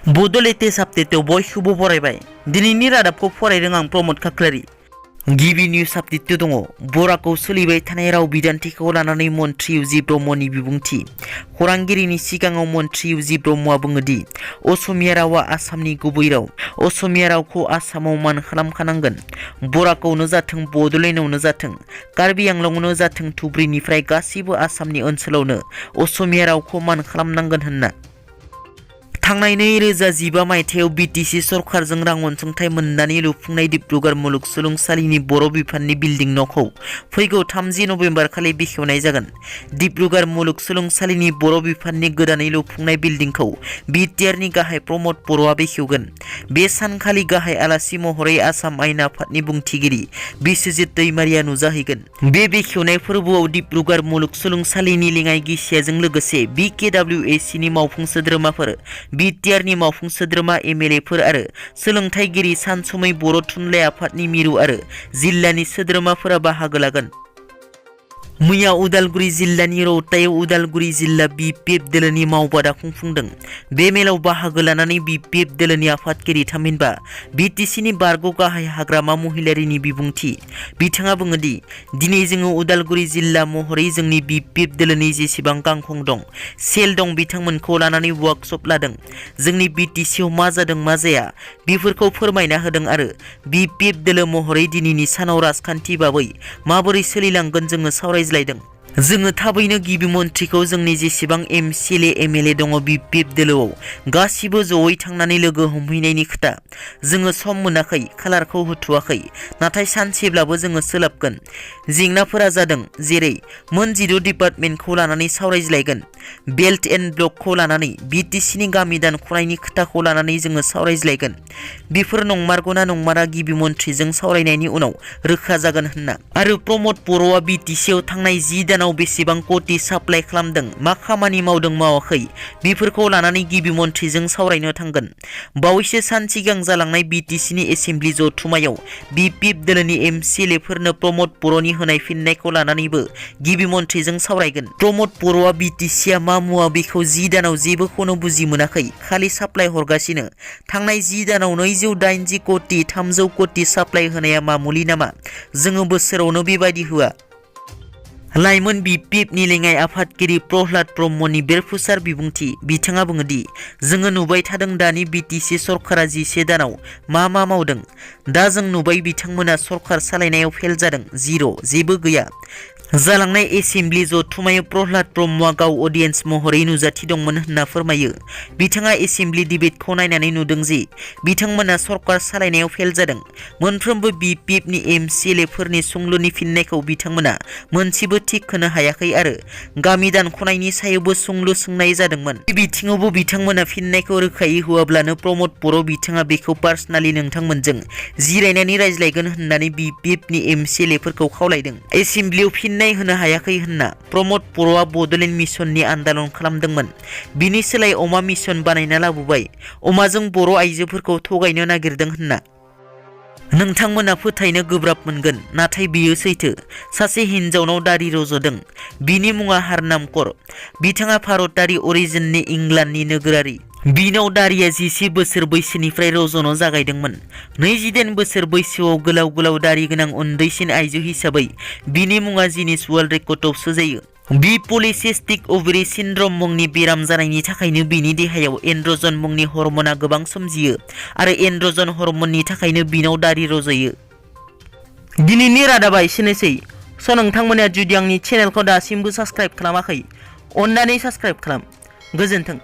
बड' लेटेस्ट आपडेटआव बयखौबो बरायबाय। दिनैनि रादाबखौ फरायदों आं प्रमद खाख्लारि। गिबि निउज आपडेट दङ। बराकआव सोलिबाय थानाय राव बिदान्थिखौ लानानै मन्त्रि इउजि ब्रह्मनि बिबुंथि। खौरांगिरिनि सिगाङाव मन्त्रि इउजि ब्रह्मआ बुङोदि असमिया रावा आसामनि गुबै राव। असमिया रावखौ आसामाव मान खालामखानांगोन। बराकआवनो जाथों, बड'लेण्डआवनो जाथों, कार्बि आंलंआवनो जाथों, धुब्रीनिफ्राय गासिबो आसामनि ओनसोलावनो असमिया रावखौ मान खालामनांगोन होनना। थांनाय 2015 मायथाइयाव बिटिसि सरकारजों रां अनसुंथाइ मोननानै लुफुंनाय डिब्रुगड़ मुलुगसोलोंसालिनि बर' बिफाननि बिल्डिं न'खौ फैगौ 30 नभेम्बर खालि बेखेवनाय जागोन। डिब्रुगड़ मुलुगसोलोंसालिनि बर' बिफाननि गोदानै लुफुंनाय बिल्डिंखौ बिटिआरनि गाहाय प्रमद बर'आ बेखेवगोन। बे सानखालि गाहाय आलासि महरै आसाम आयेन आफादनि बुंथिगिरि बिस्वजित दैमारिया नुजाहैगोन। बे बेखेवनाय फोरबोआव डिब्रुगड़ मुलुगसोलोंसालिनि लेङाइ गिसियाजों लोगोसे बिकेडब्लिउएसिनि मावफुं सोद्रोमाफोर, बिटिआरनि मावफुं सोद्रोमा एमएलएफोर आरो सोलोंथाइगिरि, सानसुमै बर' थुनलाइ आफादनि मिरु आरो जिल्लानि सोद्रोमाफोरा बाहागो लागोन। मैया उदालगुरि जिल्लानि रौतायाव उदालगुरि जिल्ला बिपिएफ दोलोनि मावबादा खुंफुंदों। बे मेलाव बाहागो लानानै बिपिएफ दोलोनि आफादगिरि थामहिनबा बिटिसिनि बारग' गाहाय हाग्रामा महिलारिनि बिबुंथि। बिथाङा बुङोदि दिनै जोङो उदालगुरि जिल्ला महरै जोंनि बिपिएफ दोलोनि जेसेबां गांखं दं, सेल दं, बिथांमोनखौ लानानै वार्कशप लादों। जोंनि बिटिसिआव मा जादों मा जाया बेफोरखौ फोरमायना होदों आरो बिपिएफ दोलो महरै दिनैनि सानाव राजखान्थि बाबै माबोरै सोलिलांगोन जोङो सावरायज्लायदों। जोङो थाबैनो गिबि मन्थ्रिखौ जोंनि जेसेबां एमसिएलए एमएलए दङ बिपिएफ दोलोआव गासिबो जयै थांनानै लोगो हमहैनायनि खोथा। जोङो सम मोनाखै, खालारखौ होथ'वाखै, नाथाय सानसेब्लाबो जोङो सोलाबगोन। जेंनाफोरा जादों जेरै मोन 10 डिपार्टमेन्टखौ लानानै सावरायज्लायगोन। बेल्ट एन्ड ब्लकखौ लानानै बिटिसिनि गामि दानख'नायनि खोथाखौ लानानै जोङो सावरायज्लायगोन। बेफोर नंमारगौना नंमारा गिबि मन्थ्रिजों सावरायनायनि उनाव रोखा जागोन होनना। आरो प्रमद बर'आ बिटिसिआव थांनाय 10 दानाव बेसेबां कोटि साप्लाइ खालामदों, मा खामानि मावदों मावाखै बेफोरखौ लानानै गिबि मन्थ्रिजों सावरायनो थांगोन। बावैसो सान सिगां जालांनाय बिटिसिनि एसेम्ब्लि जथुमायाव बिपिएफ दोलोनि एमसिएलएफोरनो प्रमद बर'नि होनाय फिननायखौ लानानैबो गिबि मन्थ्रिजों सावरायगोन। प्रमद बर'आ बिटिसिआ मा मुवा बेखौ 10 दानाव जेबोखौनो बुजि मोनाखै, खालि साप्लाइ हरगासिनो। थांनाय 10 दानाव 280 कोटि, 300 कोटि साप्लाइ होनाया मामुलि नामा? जोङो बोसोरावनो बेबायदि होआ। लाइमोन बिपिएफनि लेङाइ आफादगिरि प्रह्लाद ब्रह्मनि बेरफुसार बिबुंथि। बिथाङा बुङोदि जोङो नुबाय थादों दानि बिटिसि सरकारा 11 दानाव मा मावदों। दा जों नुबाय बिथांमोना सरकार सालायनायाव फेल जादों, जिर', जेबो गैया। जालांनाय एसेम्ब्लि जथुमायाव प्रह्लाद ब्रह्मआ गाव अडियेन्स महरै नुजाथि दंमोन होनना फोरमायो। बिथाङा एसेम्ब्लि डिबेटखौ नायनानै नुदों जे बिथांमोना सरकार सालायनायाव फेल जादों। मोनफ्रोमबो बिपिएफनि एमसिएलएफोरनि सोंलुनि फिननायखौ बिथांमोना मोनसेबो थिक होनो हायाखै आरो गामि दानख'नायनि सायावबो सोंलु सोंनाय जादोंमोन। बे बिथिङावबो बिथांमोना फिननायखौ रोखायै होआब्लानो प्रमद बर' बिथाङा बेखौ पार्सनालि नोंथांमोनजों जिरायनानै रायज्लायगोन होननानै बिपिएफनि एमसिएलएफोरखौ खावलायदों। एसेम्ब्लियाव फिननाय होनो हायाखै होनना प्रमद बर'आ बड'लेण्ड मिशननि आन्दालन खालामदोंमोन। बिनि सोलाय अमा मिशन बानायना लाबोबाय, अमाजों बर' आइजोफोरखौ थगायनो नागिरदों होनना। नोंथांमोना फोथायनो गोब्राब मोनगोन, नाथाय बेयो सैथो। सासे हिन्जावनाव दारि रज'दों। बिनि मुङा हारनाम कौर। बिथाङा भारतारि अरिजिननि इंलेन्डनि नोगोरारि। बिनाव दारिया 11 बोसोर बैसोनिफ्राय रज'नो जागायदोंमोन। 29 बोसोर बैसोआव गोलाव गोलाव दारि गोनां उन्दैसिन आइजो हिसाबै बिनि मुङा जिनिस वर्ल्ड रेकर्डआव सोजायो। बि पलिसिस्टिक ओवेरि सिन्ड्रम मुंनि बेराम जानायनि थाखायनो बिनि देहायाव एन्ड्रजन मुंनि हर्मोना गोबां सोमजियो आरो एन्ड्रजन हर्मोननि थाखायनो बिनाव दारि रज'यो। दिनैनि रादाबा एसेनोसै। नोंथांमोना जुदि आंनि चेनेलखौ दासिमबो साबस्क्राइब खालामाखै, अन्नानै साबस्क्राइब खालाम। गोजोन्थों।